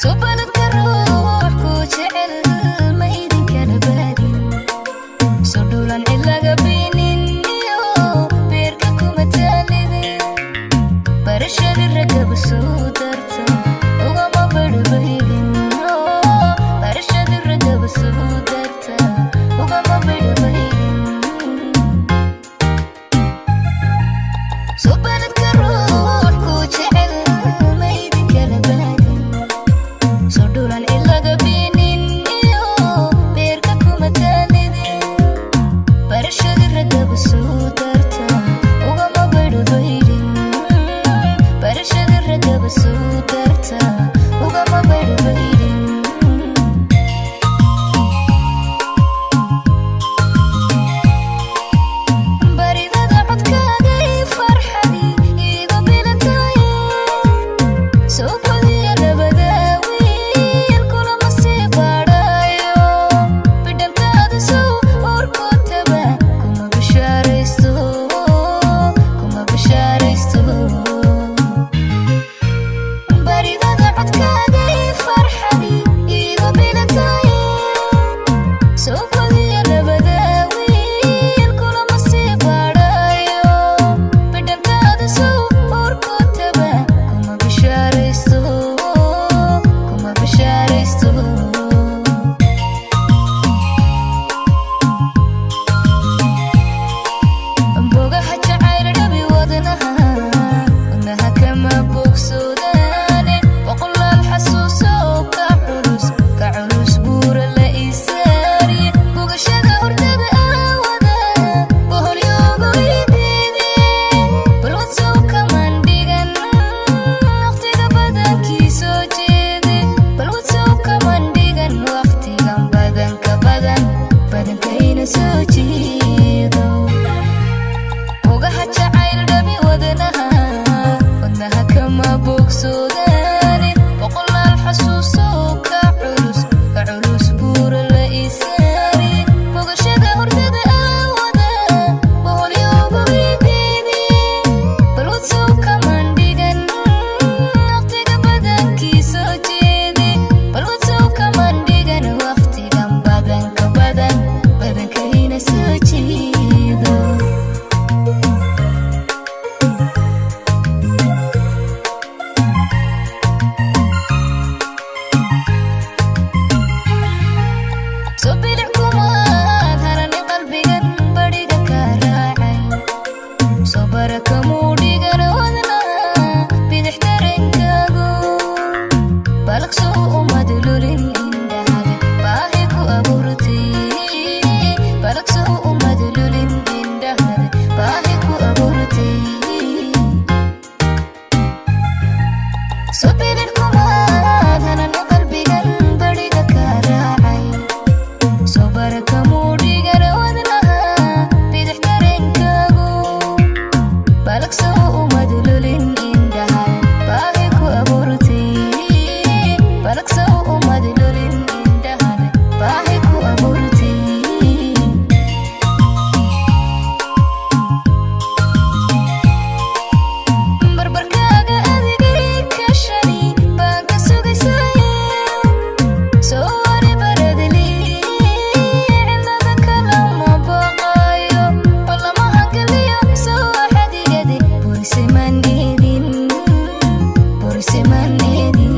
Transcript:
Soo baladka ruux ku jecel ma idinkala baadin. Soo dhuulan cid laga binin iyo beerka kuma taalidin. Barashadii ragaba soo darta ugama barbaydin. Barashadii ragaba soo darta ugama barbaydin. Soo baladka ruux ku jecel ma idinkala baadin. Soo dhuulan cid laga binin iyo beerka kuma taalidin. Barashadii ragaba soo darta ugama barbaydin. Barashadii ragaba soo darta ugama barbaydin. Baridada codkaaga ii farxadii iigu bilataye. Soo badiya labada wiil kulama sii baadhayo. Bidhantaada sow urkutaba kuma bishaaraysto, kuma bishaaraysto. Baridada codkaaga ii farxadii iigu bilataye. Soo badiya labada wiil kulama sii baadhayo. Bidhantaada sow urkutaba kuma bishaaraysto, kuma bishaaraysto. Bogaha jacayl dhabi wadnaha, wadnaha kama bogsodaane. Boqolaal xasuuso ka culus, ka culus buura la isaariye. Bogashada hurdada aawada boholyoogu ideede. Balwad sow kaman dhigan waqtiga badankii soo jeede. Balwad sow kaman dhigan waqtigan badanka badan badankayna soo jeedo. Bogaha jacayl dhabi wadnaha, wadnaha kama bogsodaane. Boqolaal xasuuso ka culus, ka culus buura la isaari. Bogashada hurdada aawada boholyoogu ideede. Balwad sow kaman dhigan waqtiga badankii soo jeede. Balwad sow kaman dhigan waqtigan badanka badan badankayna soo jeedo. Soo bilic kumaad haranin qalbigan badhiga ka raacay. Soo baraka muu dhigan wadnaha bidix darankaagu. Balaqsoo umad lulin indhahaga baahi ku abuurtay. Balaqsoo umad lulin indhahaga baahi ku abuurtay. Soo bilic kumaad haranin qalbigan badhiga ka raacay. Soo baraka muu dhigan wadnaha bidix darankaagu. Balaqsoo umad lulin indhaha baahi ku abuurtay. Balaqsoo umad lulin indhaha baahi ku abuurtay. Barbarkaaga adigay ka shani baan ka sugaysay. Soo wari baradli cidlada kalama baqayo. Ballamaha galiyo soo xadigadi bursiman edin, bursiman edin.